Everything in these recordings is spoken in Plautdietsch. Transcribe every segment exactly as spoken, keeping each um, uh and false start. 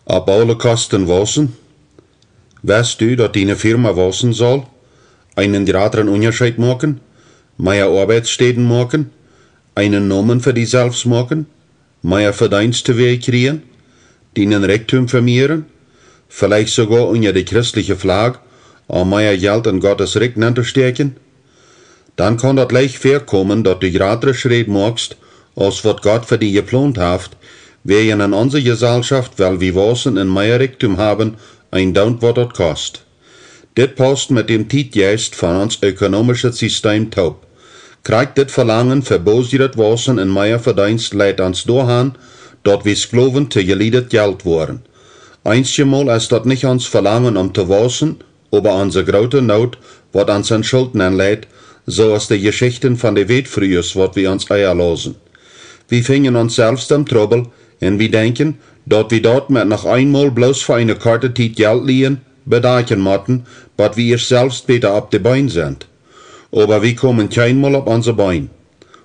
Opp aule Kosten wausen? West du, daut diene Firma wausen saul? Eenen jratren Unjascheet moaken? Mea Oabeitsstäden moaken? Eenen Nomen fa die selfst moaken? Mea Vedeenst to wäa kjrieen? Dienen Rikjdom vemieren? Veleicht soogoa unja de christliche Flagg, om mea Jelt en Gottes Rikj nenn to stäakjen? Dan kaun daut leicht väakomen, daut du jratre Schräd moakst, aus waut Gott fa die jeplont haft, wäajen en onse Jesalschoft well wie wausen un mea Rikjdom haben, eendoont waut daut kost. Dit paust met däm Tietjeist von ons ökonomischet Sistem toop. Krakjt dit Velangen fa bosjet Wausen un mea Vedeenst leit ons doahan, daut wie Sklowen to jelieedet Jelt woaren. Eenjemol es daut nich ons Velangen om to wausen, oba onse groote Noot, waut ons en Schult nenn leit, soo aus de Jeschichten von de Wätfrues, waut wie ons ea lausen. Wie finjen ons selfst em Trubbel un wie denkjen, daut wie daut met noch eenmol bloos fa eene korte Tiet Jelt lieen bedakjen motten, bat wie ieescht selfst bäta opp de Been sent. Oba wie komen kjeenmol opp onse Been.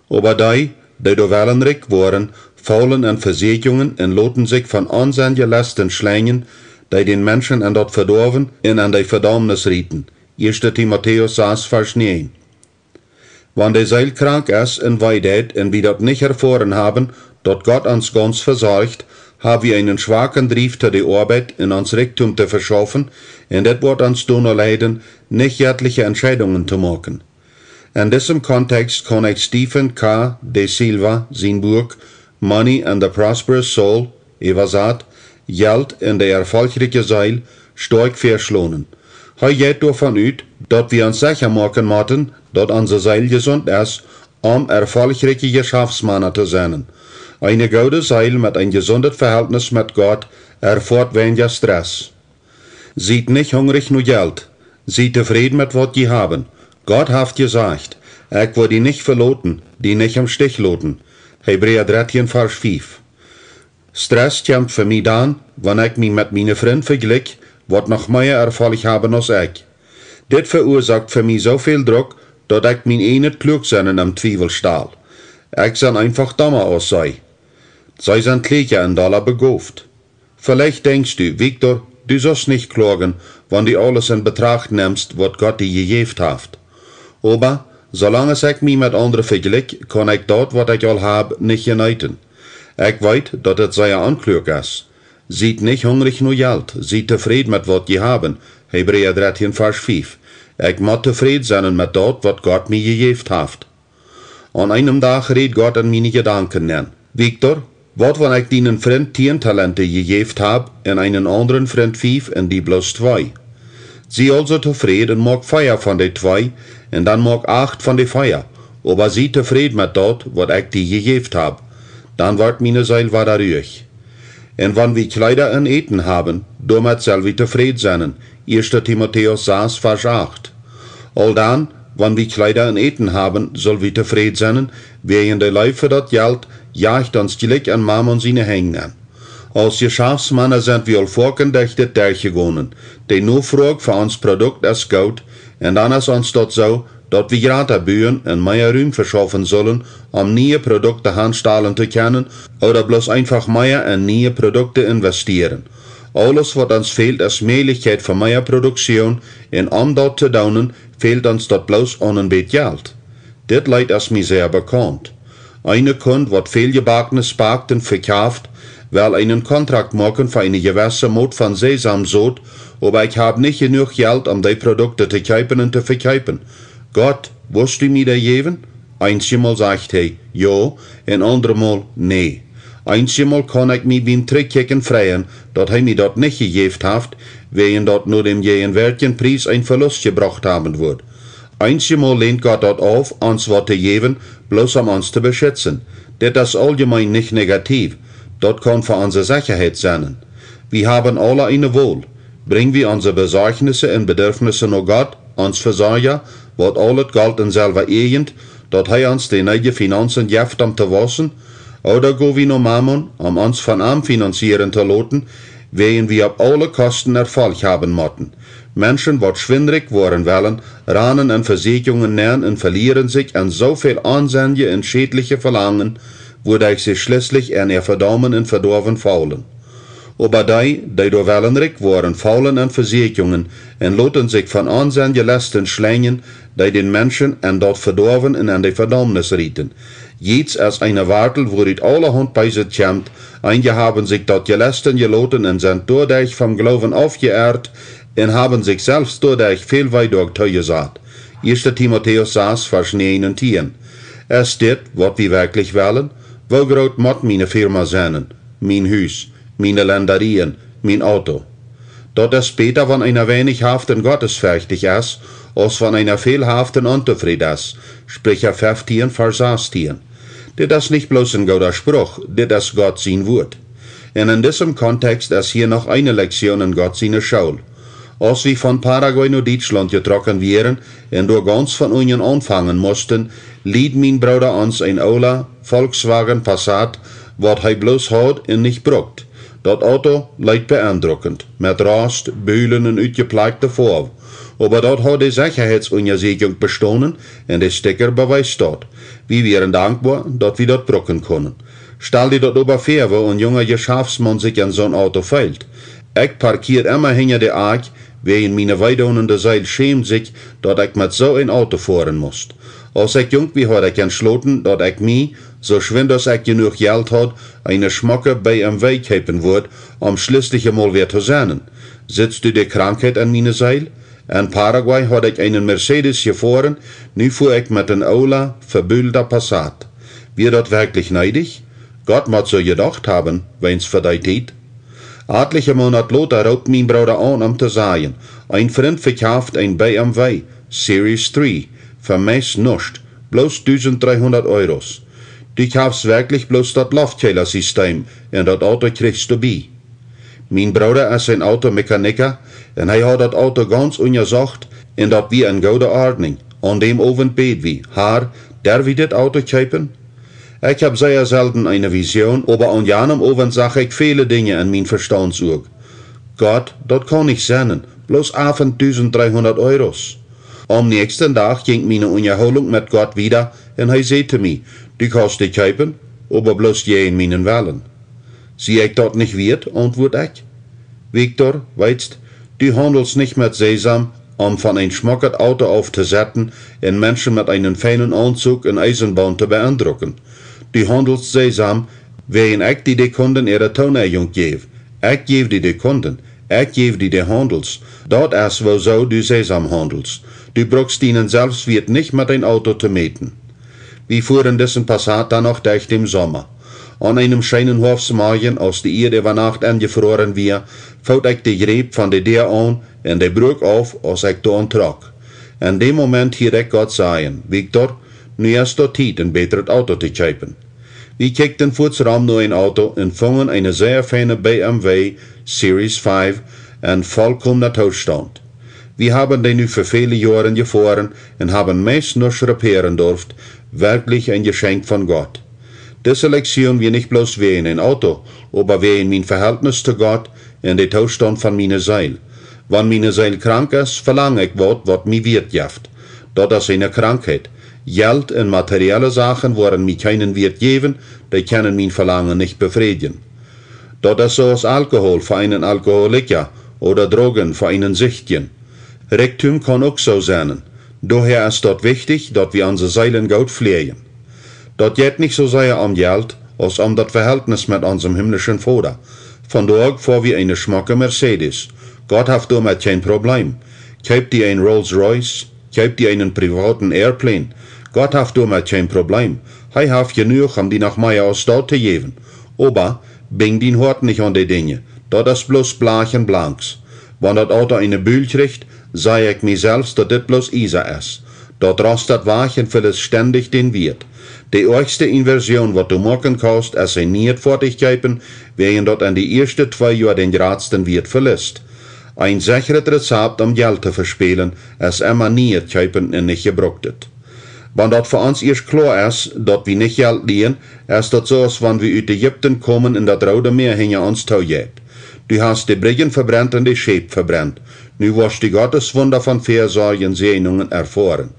Oba dee, dee doa wellen rikj woaren, faulen en Vesieekjungen un loten sikj von onsennje Lesten schlenjen, dee dän Menschen en daut Vedoawen un en de Vedaumnis rieten. Ieeschte Timotäus sas, Varsch näajen. Wan de Seel krank es un wee deit un wie daut nich erfoaren haben, daut Gott ons gaunz vesorcht, hab wie eenen schwaken Drief to de Oabeit un ons Rikjdom to veschaufen, un dit woat ons dono leiden, nich jettliche Entscheidungen to moaken. En disem Kontext kaun ekj Stephen K. de Silva sien Buak Money and the Prosperous Soul, äwasat Jelt un de erfolchrikje Seel, stoakj väaschlonen. Hee jeit doavon ut, daut wie ons secha moaken motten, daut onse Seel jesunt es, om erfolchrikje Jeschaftsmana to sennen. Eene goode Seel met een jesundet Vehältnis met Gott erfoat weinja Stress. Siet nich hungrich no Jelt, siet tofräd met waut jie haben. Gott haft jesajcht: Ekj woa die nich veloten, die nich em Stich loten. Hebräa dartieen, Varsch fief. Stress kjemt fa mie dan, wan ekj mie met miene Frind vejlikj, waut noch mea Erfolch haben aus ekj. Dit veuasoakt fa mie soo väl Druck, daut ekj mien ieejnet Kluaksennen em Twiewel stal. Ekj sie eenfach domma aus see. See sent kjlieekja un dolla begooft. Veleicht denkjst du: Victor, du sust nich kloagen, wan du aules en Betracht nemst, waut Gott die jejäft haft. Oba, soo lang aus ekj mie met aundre vejlikj, kaun ekj daut, waut ekj aul hab, nich jeneeten. Ekj weet, daut et sea onkluak es. Siet nich hungrich no Jelt, siet tofräd met waut jie haben, Hebräa dartieen, Varsch fief. Ekj mott tofräd sennen met daut, waut Gott mie jejäft haft. Aun eenem Dach räd Gott en miene Jedanken nenn: Victor, waut wan ekj dienen Frind tieen Talente jejäft hab un eenen aundren Frind fief un die bloos twee? Sie aulsoo tofräd un moak vea von de twee, un dan moak acht von de vea, oba sie tofräd met daut, waut ekj die jejäft hab. Dan woat miene Seel wada ruich. Un wan wie Kjleeda un Äten haben, doamet sell wie tofräd sennen, Ieeschte Timotäus sas, Varsch acht. Aul dan, wan wie Kjleeda un Äten haben, sell wie tofräd sennen, wäajen de Leew fa daut Jelt jajcht ons jlikj en Mammon siene Henj nenn. Aus Jeschaftsmana sent wie aul foaken derch dit derchjegonen. De Nofroag fa ons Produkt es goot, un dan es ons daut soo, daut wie jrata buen un mea Rum veschaufen sullen, om niee Produkte hanstalen to kjennen, ooda bloos eenfach mea en niee Produkte investieren. Aules, waut ons fält, es Mäajlichkjeit fa mea Produktion, un om daut to doonen, fält ons daut bloos aun een bät Jelt. Dit Leet es mie sea bekaunt. Eene Kund, waut väl Jebacknet backt un vekjaft, well eenen Kontrakt moaken fa eene jewesse Mot von Sesamsot, oba ekj hab nich jenuach Jelt, om dee Produkte to kjeepen un to vekjeepen. Gott, wurscht du mie dee jäwen? Eenjemol sajcht hee jo, un aundremol nä. Eenjemol kaun ekj mie biem Trigjkjikjen freien, daut hee mie daut nich jejäft haft, wäajen daut no däm jäajenwäatjen Pries een Velust jebrocht haben wudd. Eenjemol länt Gott daut auf, ons waut to jäwen, bloos om ons to beschitzen. Dit es auljemeen nich negativ. Daut kaun fa onse Sechaheit sennen. Wie haben aula eene Wol. Brinj wie onse Besorchnisse un Bedarfnisse no Gott, ons Vesorja, waut aulet Golt un Selwa ejent, daut hee ons de needje Finaunzen jeft, om to wausen, ooda go wie no Mammon, om ons von am finanzieren to loten, wäajen wie opp aule Kosten Erfolch haben motten. Menschen, waut schwind rikj woaren wellen, ranen en Vesieekjungen nenn un velieren sikj en soo väl onsennje un schädliche Velangen, wuaderch see schlieslich en äa Vedaumen un Vedoawen faulen. Oba dee, dee doa wellen rikj woaren, faulen en Vesieekjungen un loten sikj von aun sien Jelesten schlenjen, dee dän Menschen en daut Vedoawen un en de Vedaumnis rieten. Jieda es eene Wartel, wua ut aulahaunt Beeset kjemt. Eenje haben sikj daut Jelesten jeloten un sent doaderch vom Gloowen aufjeirrt un haben sikj selfst doaderch väl Weedoag toojesat. Ieeschte Timotäus sas, Varsch näajen un tieen. Es dit, waut wie werkjlich wellen? Woo groot mott miene Firma sennen, mien Hus, miene Lendarieen, mien Auto? Daut es bäta, wan eena weinich haft un gottesferchtich es, aus wan eena väl haft un ontofräd es. Spricha feftieen, Varsch sastieen. Dit es nich bloos een gooda Spruch, dit es Gott sien Wuat. Un en disem Kontext es hia noch eene Lektion en Gott siene School. Aus wie von Paraguay no Dietschlaunt jetrocken wieren un doa gaunz von unjen aunfangen musten, lieed mien Brooda ons een oola Volkswagen Passat, waut hee bloos haud un nich brukt. Daut Auto leet be'endruckent, met Rost, Bulen un utjeplakjte Foaw. Oba daut haud de Sechaheitsunjasieekjunk bestonen un de Sticker bewees daut. Wie wieren dankboa, daut wie daut brucken kunnen. Stal die daut oba väa, woo een junga Jeschaftsmaun sikj en soon Auto feelt. Ekj parkieed emma hinja de Akj, wäajen miene weedonende Seel schämd sikj, daut ekj met soo een Auto foaren must. Aus ekj junk wia, haud ekj entschloten, daut ekj mie, soo schwind aus ekj jenuach Jelt haud, eene schmocke B M W kjeepen wudd, om schlieslich emol wäa to sennen. Sitst du de Krankheit en miene Seel? En Paraguay haud ekj eenen Mercedes jefoaren, nu fua ekj met een oola, vebulda Passat. Wia daut werkjlich needich? Gott mott soo jedocht haben, weens fa dee Tiet. Atliche Moonat lota roopt mien Brooda aun, om to sajen: Een Frint vekjaft een B M W Series three fa meist nuscht, bloos dusent dreehundat Euros. Du kjafst werkjlich bloos daut Loftkjeelasystem un daut Auto kjrichst du bie. Mien Brooda es een Automekaniker un hee haud daut Auto gaunz unjasocht un daut wia en goode Ordnunk. Aun däm Owent bäd wie: Har, derw wie dit Auto kjeepen? Ekj hab sea selden eene Vision, oba aun janem Owent sach ekj väle Dinja en mien Vestauntsuag. Gott, daut kaun nich sennen, bloos afen dusent dreehundat Euros. Aum näakjsten Dach jinkj miene Unjahoolunk met Gott wieda un hee säd to mie: Du kaust dee kjeepen, oba bloos jäajen mienen Wellen. Sie ekj daut nich wieet? Auntwuad ekj. Victor, weetst, du haundelst nich met Sesam, om von een schmocket Auto auftosetten un Menschen met eenen feinen Aunzug un Eisenbahn to be'endrucken. Du haundelst Sesam, wäajen ekj die de Kunden äare Tooneijunk jäw. Ekj jäw die de Kunden, ekj jäw die de Haundels. Daut es, woosoo du Sesam haundelst. Du brukst dienen Selfstwieet nich met een Auto to mäten. Wie fuaren disen Passat dan noch derch däm Somma. Aun eenem scheenen Hoafstmorjen, aus de Ieed äwa Nacht enjefroaren wia, foot ekj de Jräp von de Däa aun un dee bruak auf, aus ekj doaraun trock. En däm Moment hieed ekj Gott sajen: Victor, nu es daut Tiet, een bätret Auto to kjeepen. Wie kjikjten fuats rom no een Auto un fungen eene sea feine B M W Series five en volkomna Toostaunt. Wie haben dee nu fa väle Joaren jefoaren un haben meist nuscht repairen durft, werkjlich een Jeschenkj von Gott. Dise Lektion wia nich bloos wäajen een Auto, oba wäajen mien Vehältnis to Gott un de Toostaunt von miene Seel. Wan miene Seel krank es, velang ekj waut, waut mie Wieet jeft. Daut es eene Krankheit. Jelt un materielle Sachen woaren mie kjeenen Wieet jäwen, dee kjennen mien Velangen nich befrädjen. Daut es soo aus Alkohol fa eenen Alkoholika ooda Drogen fa eenen Sichtjen. Rikjdom kaun uk soo sennen. Doahäa es daut wichtich, daut wie onse Seelen goot fläajen. Daut jeit nich soo sea om Jelt, aus om daut Vehältnis met onsem himlischen Voda. Vondoag foa wie eene schmocke Mercedes. Gott haft doamet kjeen Probleem. Kjeep die een Rolls Royce, kjeep die eenen privaten Airplane. Gott haft doamet kjeen Probleem. Hee haft jenuach, om die noch mea aus daut to jäwen. Oba binj dien Hoat nich aun dee Dinja. Daut es bloos Blajch un Blanks. Wan daut Auto eene Bul kjricht, saj ekj mie selfst, daut dit bloos Iesa es. Daut rostat wajch un velist stendich dän Wieet. De oajchste Inversion, waut du moaken kaust, es een nieet Foatich kjeepen, wäajen daut en de ieeschte twee Joa dän jratsten Wieet velist. Een sechret Rezapt, om Jelt to vespälen, es emma nieet kjeepen un nich jebruktet. Wan daut fa ons ieescht kloa es, daut wie nich Jelt lieen, es daut soo aus wan wie ut Ägipten komen un daut Roode Mäa hinja ons too jeit. Du hast de Brigjen vebrent un de Schäp vebrent. Nu woascht du Gottes Wunda von Väasorj un Säajnungen erfoaren.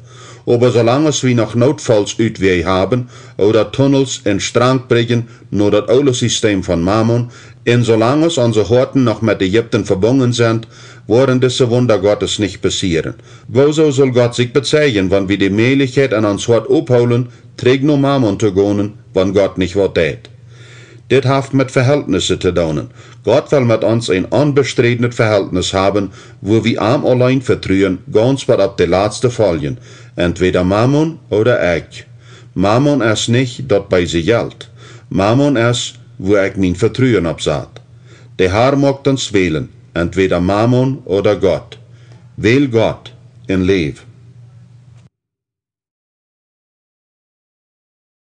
Oba soo lang aus wie noch Nootfaulsutwäaj haben, ooda Tunnels un Strankbridjen no daut oole Sistem von Mammon, un soo lang aus onse Hoaten noch met Ägipten vebungen sent, woaren dise Wunda Gottes nich passieren. Woosoo sull Gott sikj bezeijen, wan wie de Mäajlichkjeit en ons Hoat ophoolen, trigj no Mammon to gonen, wan Gott nich waut deit? Dit haft met Veheltnisse to doonen. Gott well met ons een onbestriednet Veheltnis haben, wua wie am auleen vetruen, gauns bat opp de latste Foljen, entwäda Mammon ooda ekj. Mammon es nich daut beese Jelt. Mammon es, wua ekj mien Vetruen opp sat. De Har mucht ons wälen, entwäda Mammon ooda Gott. Wäl Gott un läw.